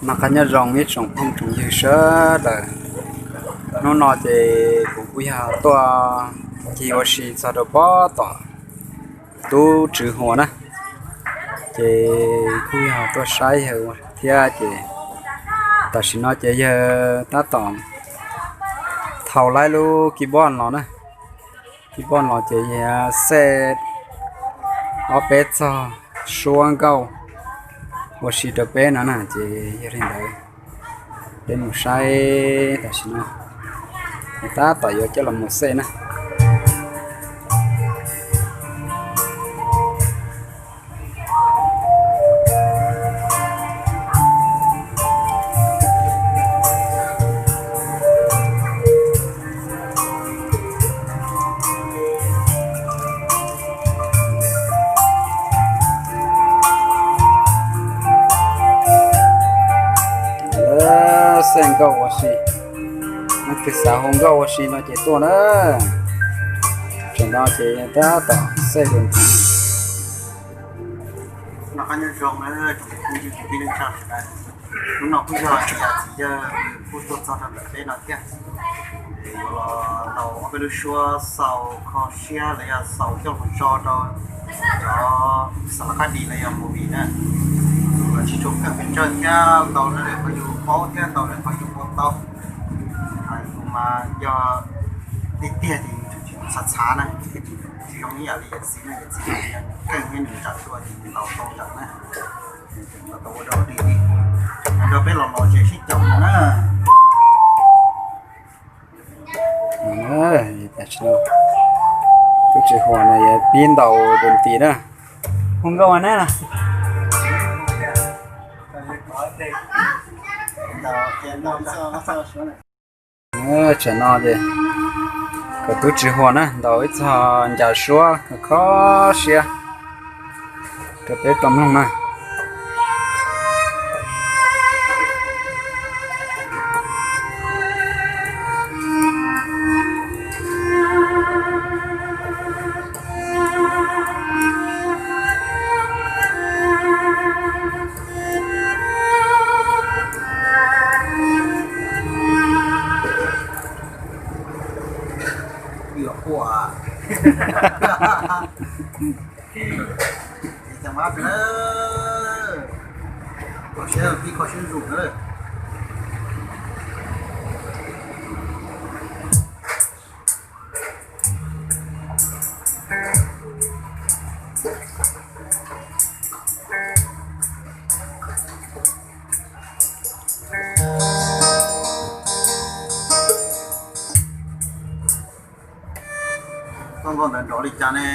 Noj qab nyob zoo ib tsoom phooj tsoom ywg sawv daws. Hnub no ces kuv kuj yog tuaj cig ua si txog rau pob tom Tub Tswv Huas na, ces kuj yog tuaj saib yawg thiab ces tam sim no ces yawg tab tom thau laib lub keyboard los na. Keyboard los ces yawg xej ob peb txog suab nkauj ua si rau peb no na, ces yog li ntawd peb mus saib tam sim no tab tom yuav coj los mus xej na. Xej nkauj ua si, leej twg xav hu nkauj ua si no ces tuaj na. Tseem no ces tab tom xej dua ntxiv. Noj qab nyob zoo na tsoom phooj ywg kwv tij neej tsa sawv daws. Hnub no kuj yog txiv yawg kuj tuaj txog rau ntawm peb no thiab. Yuav los ntaus ob peb lub suab xaus kho siab los yog xaus coj mus tso rau cov xav laj qab dis los yog movie na. Los tsis tshua keej pes tsawg thiab, ntaus raws li qhov yus paub thiab ntaus raws li qhov yus ua tau. Kuv mas yog tiag tiag ces tsis txhav txhav na, tsis zoo ib yam li yawm txiv na, yawm txiv keej thiab nws nrawm dua ces nws ntaus tau nrawm na. Ntaus tau ua dog dig li. Nrog peb los los tsev sib caum no na. Tub Tswv Huas no yuav pib ntaus doo tis na. Hu nkauj ua nab na. Tsam no ces kom Tub Tswv Huas na ntaus ib txog ncas suab kho siab rau peb tau mloog na. Koj nkauj ntawd nrov li cas ne?